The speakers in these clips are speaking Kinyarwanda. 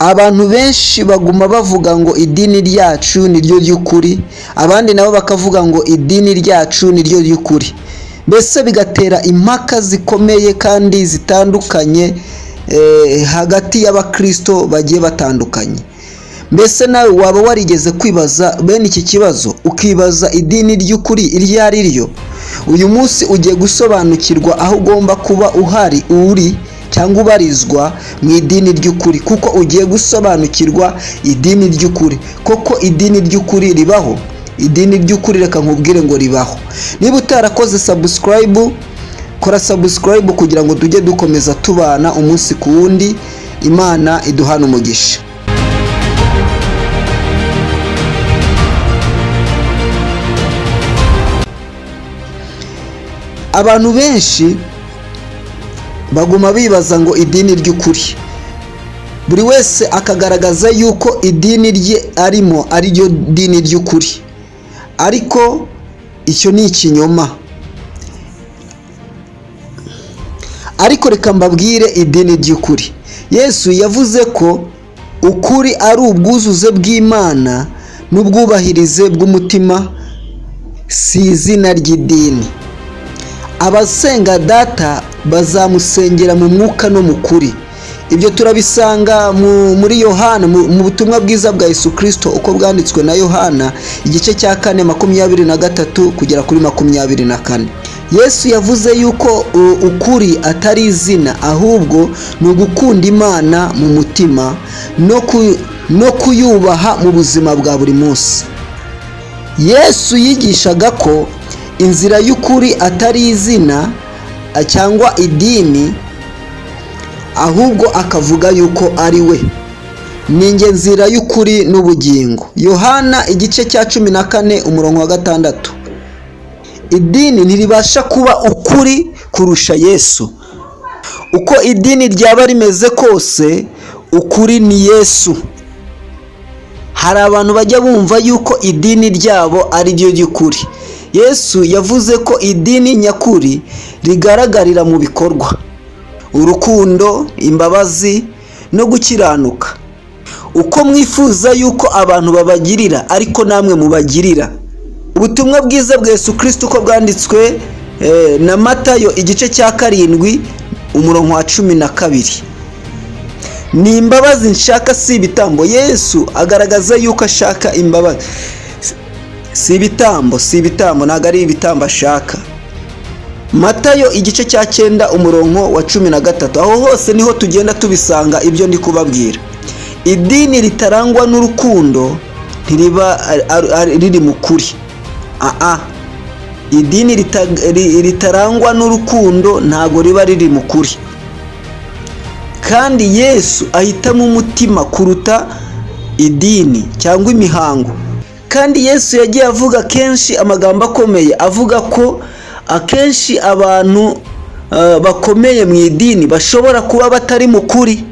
Abantu benshi baguma bavuga ngo idini ryacu ni ryo ry'ukuri, abandi nabo bakavuga ngo idini ryacu ni ryo ry'ukuri. Mbese bigatera impaka zikomeye kandi zitandukanye hagati y'abakristo bagiye batandukanye. Mbese nawe waba warigeze kwibaza bene iki kibazo, ukibaza idini ry'ukuri iryo ari ryo? Uyu munsi ugiye gusobanukirwa aho ugomba kuba uhari uri cyangwa ubarizwa mu idini ry'ukuri, kuko ugiye gusobanukirwa idini ry'ukuri. Koko idini ry'ukuri ribaho? Idini ry'ukuri, reka nkubwire ngo ribaho. Niba utarakoze subscribe, kora subscribe kugira ngo tujye dukomeza tubana umunsi ku wundi. Imana iduhane umugisha. Abantu benshi baguma bibaza ngo idini ry'ukuri, buri wese akagaragaza yuko idini rye arimo ari ryo dini ry'ukuri, ariko icyo ni ikinyoma. Ariko reka mbabwire idini ry'ukuri. Yesu yavuze ko ukuri ari ubwuzuze bw'Imana n'ubwubahirize bw'umutima, si izina ry'idini. Abasenga Data bazamusengera mu mwuka no mu kuri. Ibyo turabisanga muri Yohana, mu butumwa bwiza bwa Yesu Kristo uko bwanditswe na Yohana, igice cya 4 23 kugera kuri 24. Yesu yavuze yuko ukuri atari izina, ahubwo ni ugukunda Imana mu mutima no kuyubaha mu buzima bwa buri munsi. Yesu yigishaga ko inzira y'ukuri atari izina cyangwa idini, ahubwo akavuga yuko ari we. Ni njye nzira y'ukuri n'ubugingo. Yohana igice cya 14 umurongo wa 6. Idini ntiribasha kuba ukuri kurusha Yesu. Uko idini ryaba rimeze kose, ukuri ni Yesu. Hari abantu bajya bumva yuko idini ryabo ari ryo ry'ukuri. Yesu yavuze ko idini nyakuri rigaragarira mu bikorwa: urukundo, imbabazi no gukiranuka. Uko mwifuza yuko abantu babagirira, ariko namwe mubagirira. Ubutumwa bwiza bwa Yesu Kristo uko bwanditswe na Matayo igice cya 7 umurongo wa 12. Ni imbabazi nshaka, si ibitambo. Yesu agaragaza yuko ashaka imbabazi, si ibitambo, si ibitambo, ntabwo ari ibitambo ashaka. Matayo igice cya 9 umurongo wa 13. Aho hose niho tugenda tubisanga ibyo ndi kubabwira. Idini ritarangwa n'urukundo ntiriba riri mu kuri. Idini ritarangwa n'urukundo ntabwo riba riri mu kuri. Kandi Yesu ahitamo umutima kuruta idini cyangwa imihango. Kandi Yesu yagiye avuga kenshi amagambo akomeye, avuga ko akenshi abantu bakomeye mu idini bashobora kuba batari mu kuri.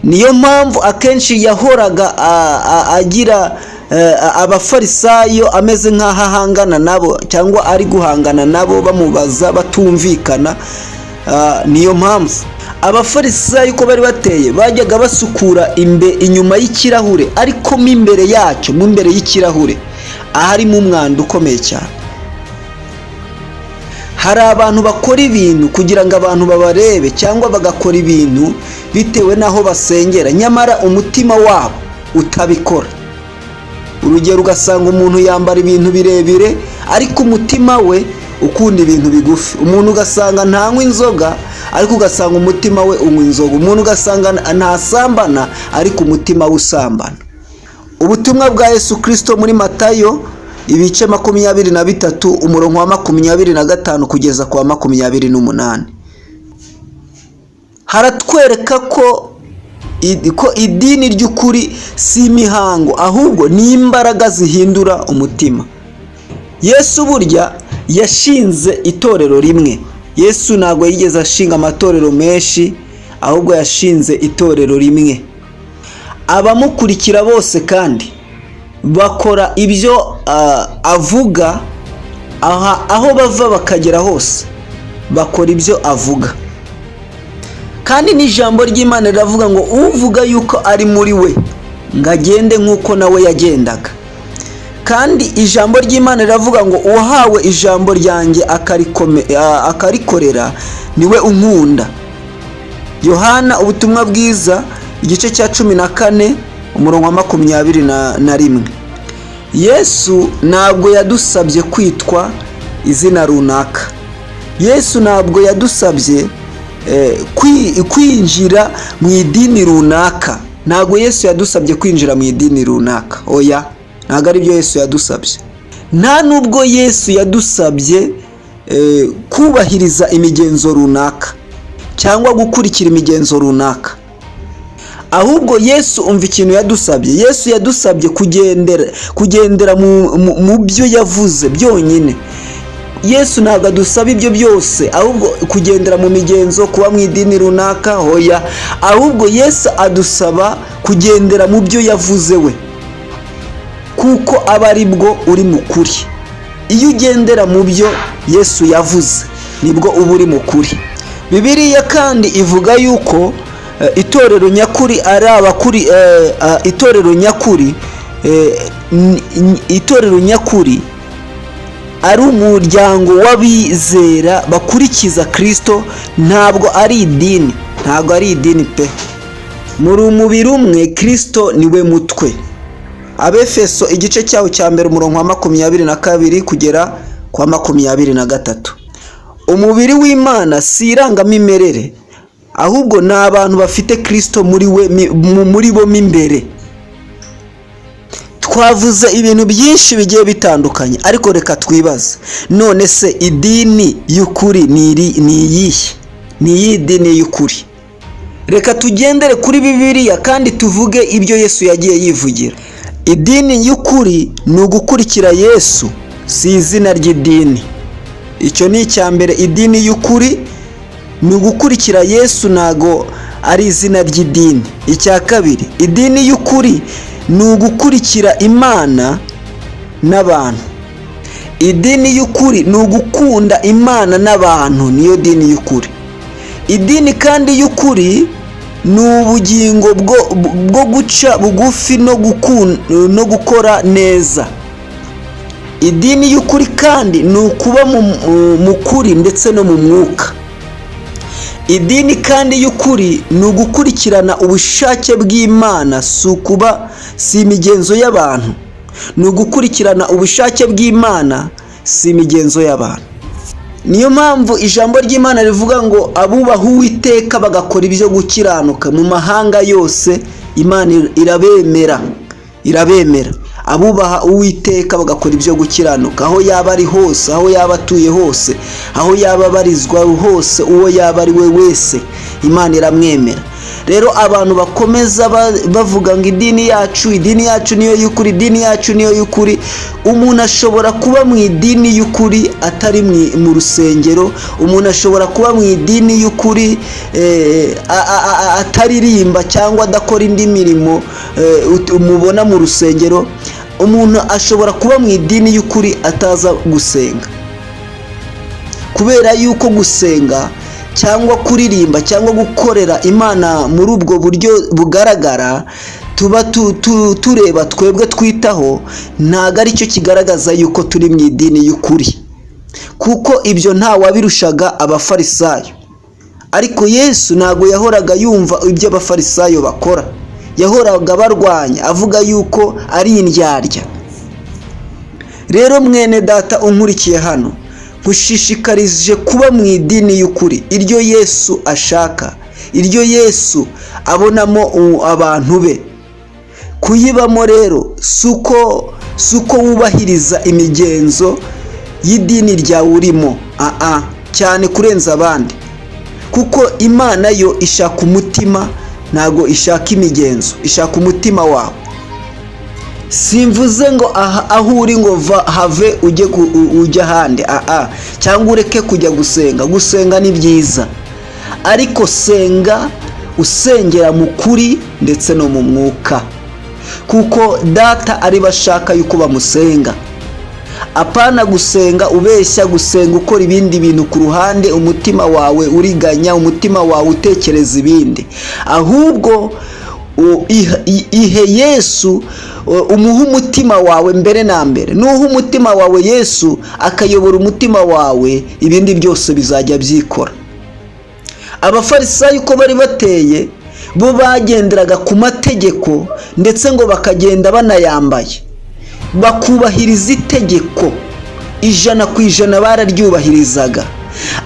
Niyo mpamvu akenshi yahoraga agira abafarisayo ameze nk'aho ahangana nabo, cyangwa ari guhangana nabo, bamubaza batumvikana. Niyo mpamvu abafarisayo uko bari bateye, bajyaga basukura inyuma y'ikirahure, ariko mo imbere yacyo, mo imbere y'ikirahure aharimo umwanda ukomeye cyane. Hari abantu bakora ibintu kugira ngo abantu babarebe, cyangwa bagakora ibintu bitewe n'aho basengera, nyamara umutima wabo utabikora. Urugero, ugasanga umuntu yambara ibintu birebire, ariko umutima we ukunda ibintu bigufi. Umuntu ugasanga ntanywa inzoga, ariko ugasanga umutima we unywa inzoga. Umuntu ugasanga ntasambana, ariko umutima we usambana. Ubutumwa bwa Yesu Kristo muri Matayo ibice 23 umurongo wa 25 kugeza ku wa 28, haratwereka ko idini ry'ukuri si imihango, ahubwo ni imbaraga zihindura umutima. Yesu burya yashinze itorero rimwe. Yesu ntabwo yigeze ashinga amatorero menshi, ahubwo yashinze itorero rimwe. Abamukurikira bose kandi bakora ibyo avuga, aho bava bakagera hose bakora ibyo avuga. Kandi n'ijambo ry'Imana riravuga ngo uvuga yuko ari muri we ngo agende nk'uko nawe yagendaga. Kandi ijambo ry'Imana riravuga ngo uwahawe ijambo ryanjye akarikorera niwe unkunda. Yohana ubutumwa bwiza igice cya 14 umurongo wa 21. Yesu ntabwo yadusabye kwitwa izina runaka. Yesu ntabwo yadusabye kwinjira mu idini runaka. Ntabwo Yesu yadusabye kwinjira mu idini runaka, oya, ntabwo ari byo Yesu yadusabye. Nta nubwo Yesu yadusabye kubahiriza imigenzo runaka cyangwa gukurikira imigenzo runaka. Ahubwo Yesu, umva ikintu yadusabye: Yesu yadusabye kugendera mu byo yavuze byonyine. Yesu ntabwo adusaba ibyo byose, ahubwo kugendera mu migenzo, kuba mu idini runaka, hoya. Ahubwo Yesu adusaba kugendera mu byo yavuze we, kuko aba ari bwo uri mu kuri. Iyo ugendera mu byo Yesu yavuze, nibwo uba uri mu kuri. Bibiliya kandi ivuga yuko itorero nyakuri ari abakuri, itorero nyakuri, itorero nyakuri ari umuryango w'abizera bakurikiza Kirisito. Ntabwo ari idini, ntabwo ari idini pe. Muri umubiri umwe, Kirisito niwe mutwe. Abefeso igice cyawo cya 1 umurongo wa 22 kugera kwa 23. Umubiri w'Imana si irangamimerere, ahubwo ni abantu bafite Kirisito muri we, muri bo mo imbere. Twavuze ibintu byinshi bigiye bitandukanye, ariko reka twibaze: none se idini y'ukuri ni iyihe? Ni iyihe dini y'ukuri? Reka tugendere kuri Bibiliya kandi tuvuge ibyo Yesu yagiye yivugira. Idini y'ukuri ni ugukurikira Yesu, si izina ry'idini. Icyo ni icya mbere. Idini y'ukuri ni ugukurikira Yesu, ntago ari izina ry'idini. Icya kabiri, idini y'ukuri ni ugukurikira Imana n'abantu. Idini y'ukuri ni ugukunda Imana n'abantu, niyo dini y'ukuri. Idini kandi y'ukuri ni ubugingo bwo guca bugufi no gukora neza. Idini y'ukuri kandi ni ukuba mu kuri ndetse no mu mwuka. Idini kandi y'ukuri ni ugukurikirana ubushake bw'Imana, si ukuba, si imigenzo y'abantu. Ni ugukurikirana ubushake bw'Imana, si imigenzo y'abantu. Niyo mpamvu ijambo ry'Imana rivuga ngo abubaha Uwiteka bagakora ibyo gukiranuka mu mahanga yose, Imana irabemera, irabemera. Abubaha Uwiteka bagakora ibyo gukiranuka, aho yaba ari hose, aho yaba atuye hose, aho yaba abarizwa hose, uwo yaba ari we wese, Imana iramwemera. Rero abantu bakomeza bavuga ngo idini yacu, idini yacu niyo y'ukuri, idini yacu niyo y'ukuri. Umuntu ashobora kuba mu idini y'ukuri atari mu rusengero. Umuntu ashobora kuba mu idini y'ukuri ataririmba cyangwa adakora indi mirimo mubona mu rusengero. Umuntu ashobora kuba mu idini y'ukuri ataza gusenga, kubera yuko gusenga cyangwa kuririmba cyangwa gukorera Imana muri ubwo buryo bugaragara tuba tureba twebwe twitaho, ntabwo aricyo kigaragaza yuko turi mu idini y'ukuri, kuko ibyo ntawabirushaga Abafarisayo. Ariko Yesu ntabwo yahoraga yumva ibyo Abafarisayo bakora, yahoraga barwanya avuga yuko ari indyarya. Rero mwene Data unkurikiye hano, nkushishikarije kuba mu idini y'ukuri, iryo Yesu ashaka, iryo Yesu abonamo abantu be. Kuyibamo rero si uko wubahiriza imigenzo y'idini ryawe urimo aa cyane kurenza abandi, kuko Imana yo ishaka umutima, ntabwo ishaka imigenzo, ishaka umutima wawe. Simvuze ngo aha aho uri ngo va have ujye ujye ahandi aa cyangwa ureke kujya gusenga. Gusenga ni byiza, ariko senga usengera mu kuri ndetse no mu mwuka, kuko Data ari bashaka yuko bamusenga. Apana gusenga ubeshya, gusenga ukora ibindi bintu ku ruhande, umutima wawe uriganya, umutima wawe utekereza ibindi. Ahubwo ihe Yesu, umuhe umutima wawe mbere na mbere. Nuha umutima wawe Yesu akayobora umutima wawe, ibindi byose bizajya byikora. Abafarisayo uko bari bateye, bo bagenderaga ku mategeko, ndetse ngo bakagenda banayambaye, bakubahiriza itegeko 100%, bararyubahirizaga.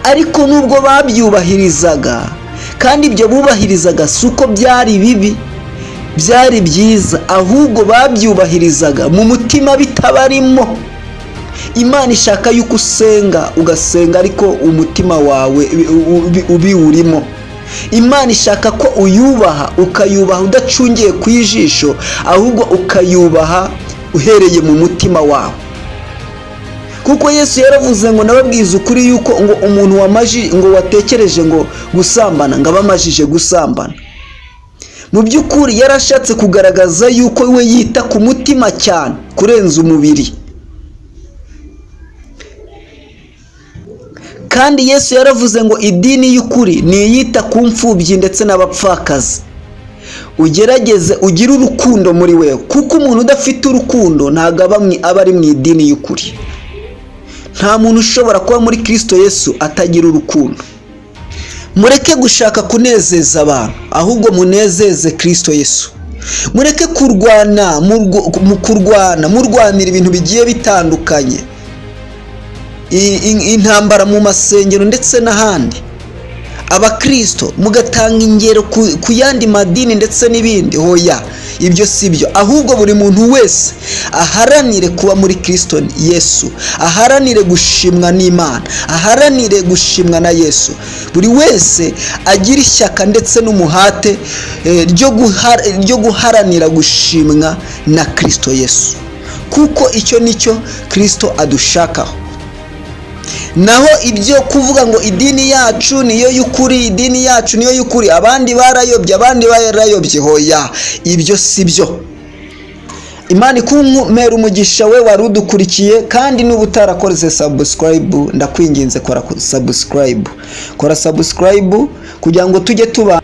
Ariko nubwo babyubahirizaga, kandi ibyo bubahirizaga si uko byari bibi, byari byiza, ahubwo babyubahirizaga mu mutima bitabarimo. Imana ishaka yuko usenga, ugasenga ariko umutima wawe ubiwurimo. Imana ishaka ko uyubaha, ukayubaha udacungiye ku ijisho, ahubwo ukayubaha uhereye mu mutima wawe. Kuko Yesu yaravuze ngo: "Nababwiza ukuri yuko ngo umuntu wamaji ngo watekereje ngo gusambana, ngo aba amajije gusambana." Mu by'ukuri yarashatse kugaragaza yuko we yita ku mutima cyane kurenza umubiri. Kandi Yesu yaravuze ngo idini y'ukuri ni iyita ku mfubyi ndetse n'abapfakazi. Ugerageze ugire urukundo muri wewe, kuko umuntu udafite urukundo ntabwo aba ari mu idini y'ukuri. Nta muntu ushobora kuba muri Kirisito Yesu atagira urukundo. Mureke gushaka kunezeza abantu, ahubwo munezeze Kirisito Yesu. Mureke kurwana mu kurwana murwanira ibintu bigiye bitandukanye, intambara mu masengero ndetse n'ahandi, abakirisito mugatanga ingero ku yandi madini ndetse n'ibindi. Hoya, ibyo si byo. Ahubwo buri muntu wese aharanire kuba muri Kirisito Yesu, aharanire gushimwa n'Imana, aharanire gushimwa na Yesu. Buri wese agira ishyaka ndetse n'umuhate ryo guharanira gushimwa na Kirisito Yesu, kuko icyo nicyo Kirisito adushakaho. Naho ibyo kuvuga ngo idini yacu niyo y'ukuri, idini yacu niyo y'ukuri, abandi barayobye, abandi barayobye, hoya, ibyo si byo. Imana ikumpera umugisha we wari udukurikiye. Kandi nuba utarakoze subscribe, ndakwinginze kora subscribe, kora subscribe kugira ngo tujye tuba